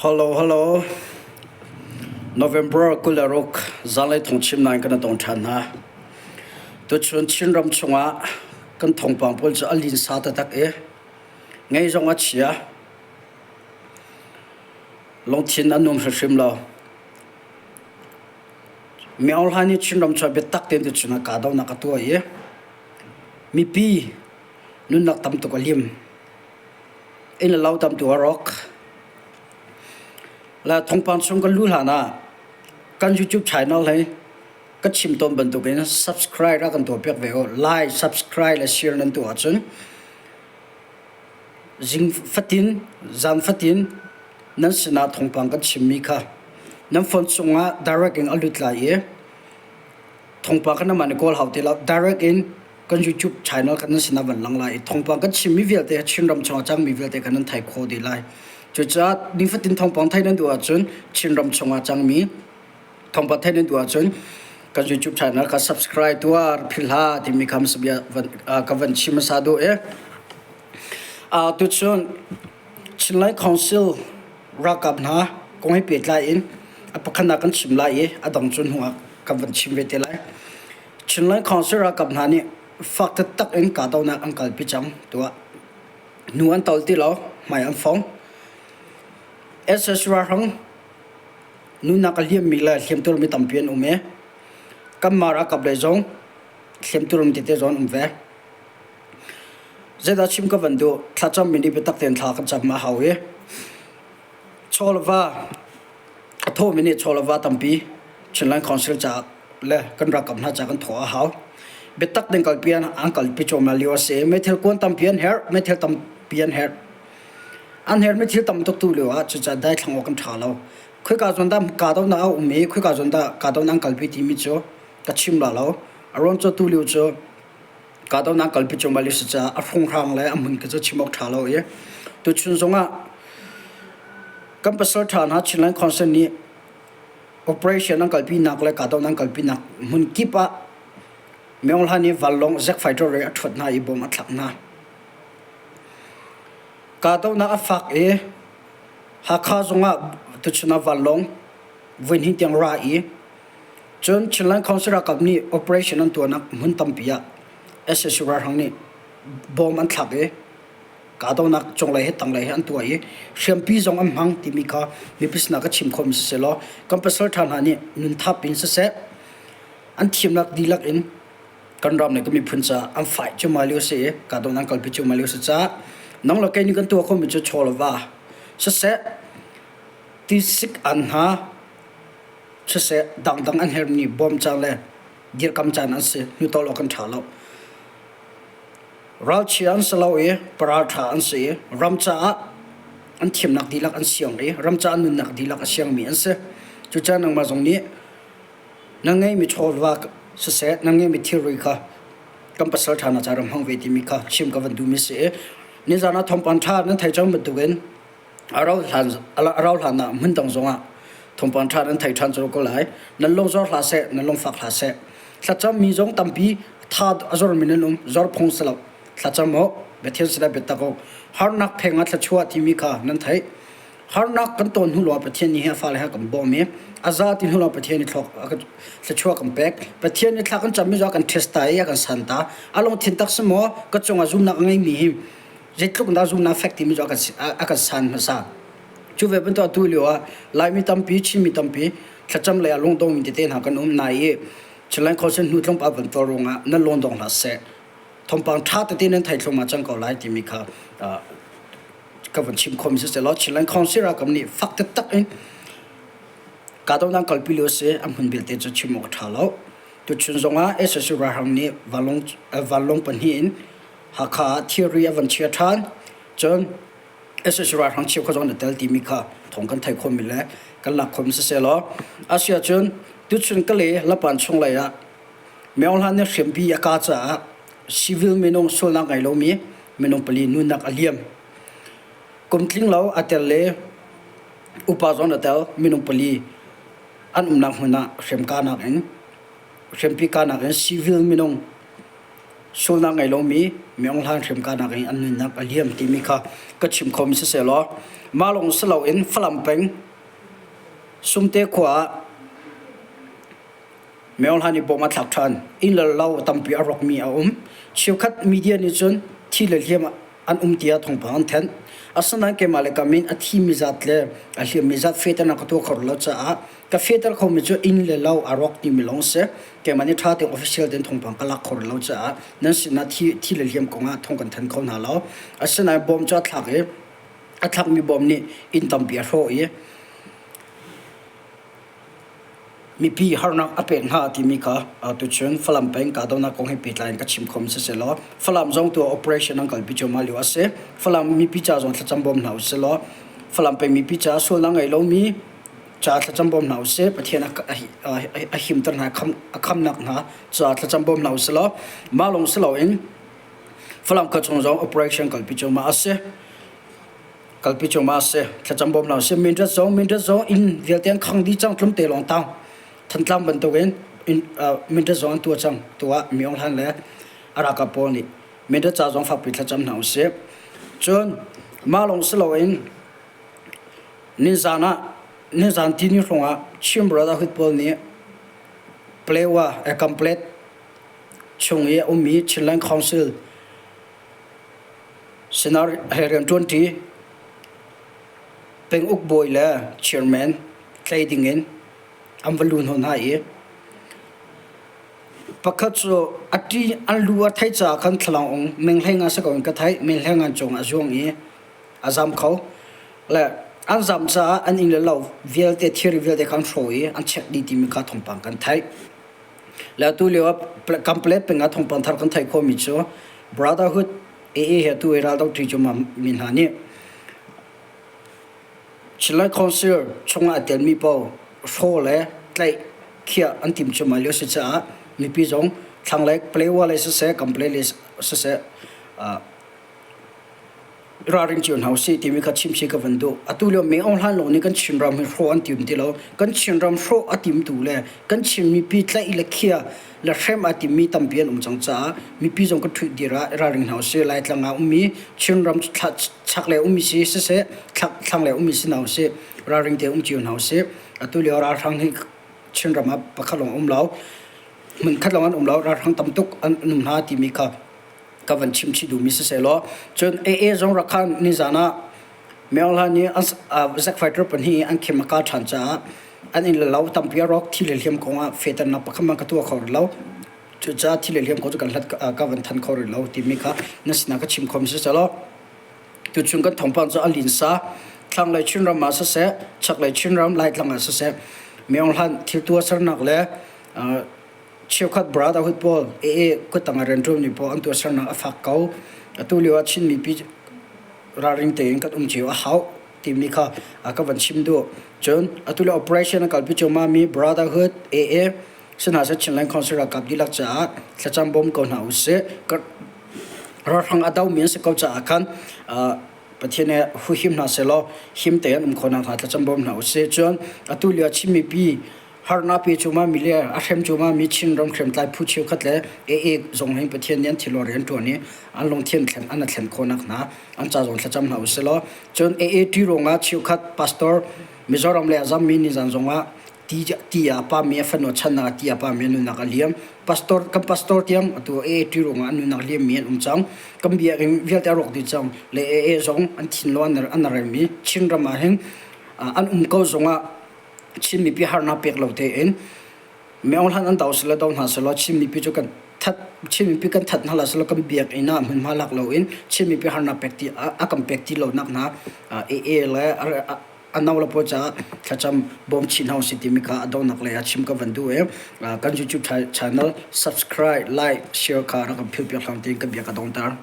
Hello, hello. November 26 zanlei thawngchimnak in kan tong ṭhan hna. Tuchun Chinram chungah kan thawngpang pawl cu a linsa taktak i ngei zong a chia. Lungthin a nuam hrimhrim lo. Myo Hla nih Chinram cu biatak tein tuchun ah kahdohnak a tuah i mipi nunnak tam tuk a lim. Inn le lo tam tuk a rawk. Le thawngpang chung kan luh hlan ah kan YouTube channel hi ka chim tawn bantukin subscribe rak kan tuahpiak ve u. Like, subscribe le share nan tuah ahcun zing fatin, zan fatin nan sinah thawngpang kan chimmi kha nan phone chungah direct in a lut lai i thawngpang kha nangmah nih kawl hau ti lo. Direct in kan YouTube channel kha nan sinah van lang lai i thawngpang kan chimmi vialte Chinram chung a cangmi vialte kha nan thei kho dih lai. Cucaah nifatin thawngpang theih nan duh ahcun Chinram chung a cangmi thawngpang theih nan duh ahcun kan YouTube channel kha subscribe tuah philh hlah timi kha bia ka van chim hmasa duh i tuchun Chinland Council ralkap hna kong he pehtlai in a pakhatnak kan chim lai i a dang cu hnu ah kan van chim ve te lai. Chinland Council ralkap hna nih fak taktak in kahdohnak an kalpi cang tiah hnu an tol ti lo, hmai an fong. SS ralhrang nunnak a liammi le hliamtuarmi tampi an um i kanmah ralkap lei zong hliamtuarmi tete zong an um ve. Zeidah chim ka van duh? Thlacammi nih biatak tein thla kan cam a hau i chaw le va a thawmi nih chaw le va tampi Chinland Council caah le kan ralkap hna caah kan thawh a hau. Biatak ding kalpi an kalpi cuahmah lio a si. Meithal kuan tampi an herh, meithal tampi an herh. An herhmi thil tam tuk tu lio ah cucaah daithlang awk kan ṭha lo. Khoika zawn dah kahdohnak a um i khoika zawn dah kahdohnak an kalpi timi cu ka chim la lo. A ruang cu tu lio cu kahdohnak kalpi cuahmah lio si caah a hrunghrang le a hmun khi cu chim awk ṭha lo i tuchun zongah kan pasal ṭha hna Chinland Council nih Operation an kalpinak le kahdohnak an kalpinak hmun kip ah Myo Hla nih vanlawng jet fighter re a ṭhuat hna i bom a thlak hna. Kahdohnak a fak i Hakha zongah tuchun ah vanlawng voihnih tiang ra i cun Chinland Council ralkap nih operation an tuahnak hmun tampi ah sac ralhrang nih bom an thlak i kahdohnak cunglei he tanglei he an tuah i hriampi zong an hmang timi kha mipi sinah ka chim khawhmi siseh law kan pasal ṭha hna nih nunthap in siseh an thiamnak dihlak in kan ram le kan miphun caah an fight cuahmah lio a si i kahdohnak an kalpi cuahmah lio a si caah nang le kei nih kan tuah khawhmi cu chaw le va siseh tisik an hna siseh dangdang an herhmi bawm caan le dirkam caan an si hnutol awk kan ṭha lo. Ralchia an si lo i paralṭha an si i ram caah an thiamnak dihlak an siang i ram caah nunnak dihlak a siangmi an si. Cucaah nangmah zong nih na ngeihmi chawva siseh, na ngeihmi thilri kha kan pasal ṭha hna caah ram hmang ve timi kha chim ka van duhmi si i nizan ah thawngpang ṭha nan thei cang bantukin A rauh hlan ah hmun dang zongah thawngpang ṭha nan thei ṭhan colh ko lai. Nan lung zor hlah seh, nan lung fak hlah seh. Thlacammi zong tampi tha a zormi nan um, zor phung si lo. Thlacam u, Pathian sinah biatak u. Harnak pheng ah thluachuah timi kha nan theih. Harnak kan tawn hnu lawngah Pathian nih hi a fale he a kan bawm i a za ti hnu lawng Pathian nih thluachuah kan pek. Pathian nih thla kan cammi zong a kan test ta i a kan san ta. A lungthin tak si maw ka cungah zumnak a ngeimi hi zeitluk dah zumnak fek timi cu a kan san hmasa. Cu ve bantuk atu lio ah Laimi tampi, Chinmi tampi thlacam lei ah lungdongmi tete hna kan um nai i Chinland Council hnu tlawmpal van tuar ruangah nan lungdong hlah seh. Thawngpang ṭha tete nan thei thluahmah cang ko lai timi kha ka van chim khawhmi si law Chinland Council ralkap nih fak taktak in kahdohnak kalpi lio si a hmun belte cu chim awk a ṭha lo. Tuchun zongah SSU ralhrang nih vanlawng vanlawng pahnih in Hakha ah thilri a van chia ṭhan. Cun sac ralhrang cheukhat zong an i tel timi kha thawng kan theih khawhmi le kan lak khawhmi siseh law asiahcun tuchun Kale Lapan chung lei ah Myo Hlan nih hriampi a kah caah civil minung sualnak ngei lomi minung pali nunnak a liam. Kum tling lo a tel le upa zong a tel minung pali an umnak hmun ah hriam kahnak in hriampi kahnak in civil minung Sualnak ngei lomi Myeong Hlan hriamkahnak in an nunnak a liam timi kha ka chim khomi siseh law mah lawng si loin Falam peng Sumte khua ah Myeong Hlan i bom a thlak ṭhan. Inn le lo tampi a rawkmi a um. Cheukhat media nih cun thi le hliam an um tiah thawngpang an thanh. Asinain keimah le ka min a thimi zat le a hliammi zat fehternak ka tuah kho lo caah ka fehter khomi cu inn le lo a rawk timi lawng si. Keimah nih ṭha tein official tein thawngpang ka lak kho rih lo caah nan sinah thi, thi le hliam kongah thawng kan thanh kho hna lo. Asinain bom cu a thlak i a thlakmi bom nih inn tampi a hrawh i Mipi harnak a pek hna timi kha tuchun Falam peng kahdohnak kong he pehtlai in ka chim khom sisehlaw Falam zong tu operation an kalpi cuahmah lio a si. Falam mipi ca zong thlacam bawm hna usih law Falam peng mipi ca sualnak ngei lomi ca thlacam bawm hna usih. Pathian a himter hna a khamnak hna ca thlacam bawm hna usih law mah lawng si loin Falam khua chung zong operation kalpi cuahmah a si. Kalpi cuahmah a si. Thlacam bawm hna usih. Mindat zong Mindat zong inn vialte an khang dih cang tlumte lawng tang. Thantlang bantukin inn Mindat zong an tuah cang. Tuah Mi Aung Hlaing le a ralkap pawl nih Mindat ca zong fakpi thlacam hna usih. Cun mah lawng si loin nizan ah nizan tini hrawng ah Chin Brotherhood pawl nih Palewa Complex chung i a ummi Chinland Council Sinah he rianṭuanṭi penguk bawi le chairman tlei dingin an va lu hnawh hna i pakhat cu a ṭi an lu a theih caah khan thlalang menghleng ah si ko in ka theih menghleng an cungah a zuang i a zam kho le an zam caah an inn le lo vialte thilri vialte kha an hrawh i an check dih timi kha thawngpang kan theih. Le atu lio ah Kamplet peng ah thawngpang thar kan theih khawhmi cu Brotherhood AA he atu i raldohṭi cu mi hna nih Chinland Council chungah a telmi paoh hraw le tlaih khiah an timh cuahmah lio a si caah mipi zong thlanglei Palewa lei siseh Kamplet lei siseh ralring cio hna usih timi kha chim si ka van duh. Atu lio Meng Aung Hlaing lawng nih kan Chinram hi hrawh an tim ti lo. Kan Chinram hrawh a timtu le kan Chin mipi tlaih le khia le hrem a timmi tampi an um cang caah mipi zong kan ṭhut dir ah ralring hna usih. Laitlang ah ummi Chinram chaklei ummi si siseh thlanglei ummi si hna usih. Ralring te um cio hna usih. Atu lio ralhrang hi Chinram ah pakhat lawng um lo. Hmun khat lawng an um lo. Ralhrang tam tuk an um hna timi kha ka van chim chih duhmi sisehlaw cun AA zong rak khan nizan ah Myo Hla nih Zack Fighter pahnih an khim a kal ṭhan caah an inn le lo tampi a rawk thi le hliam kong ah fehternak pakhat hmanh ka tuah kho rih lo. Cucaah thi le hliam kong cu kan hlat ka van than kho rih lo timi kha na sinah ka chim khomi sisehlaw tuchun kan thawngpang cu a linsa thlanglei Chinram ah siseh chaklei Chinram Laitlang ah siseh Myo Hlan thil tuahsernak le Cheukhat brotherhood pawl AA kuttang ah rianṭuanmi pawl an tuahsernak a fak ko. Atu lio ah Chin mipi ralring tein kan um cio a hau timi kha ka van chim duh. Cun atu lio operation a kalpi cuahmahmi brotherhood AA sihna seh Chinland Council ralkap dihlak caah thlacam bawm ko hna usih. Ralhrang a domi an si ko caah khan Pathian he huhim hna sehlaw him tein um khawhnak hnga thlacam bawm hna usih. Cun atu lio Chin mipi Harnak pe cuahmah mi le a hrem cuahmah mi Chinram hriamtlai phu cheukhat le AA zong hin Pathian nih an thilawr rian ṭuan i an lungthin thlen an thlen khawhnak hna an ca zong thlacam hna usih law cun AA ṭi ruangah cheukhat pastor Mizoram le a zammi nizan zongah ti ti a pami a fanu channak ah ti a pami a nunnak a liam pastor kan pastor tiang atu AA ṭi ruangah an nunnak liammi an um cang kan biakinn vialte a rawk dih cang le AA zong an thinlung an an remmi Chinram ah hin an um ko zongah Chin mipi harnak pek lo tein Myo Hlan an do sila do hna selaw Chin mipi cu kan that Chin mipi kan that hna la selaw kan biakinn ah hmunhma lak loin Chin mipi harnak pek ti a kan pek ti lo nak hna AA le a no le pawl caah thlacam bawm chin hna usih timi kha a donak lei ah chim ka van duh i kan YouTube channel subscribe like share kha rak kan philh piak hram tiin ka bia ka dongter.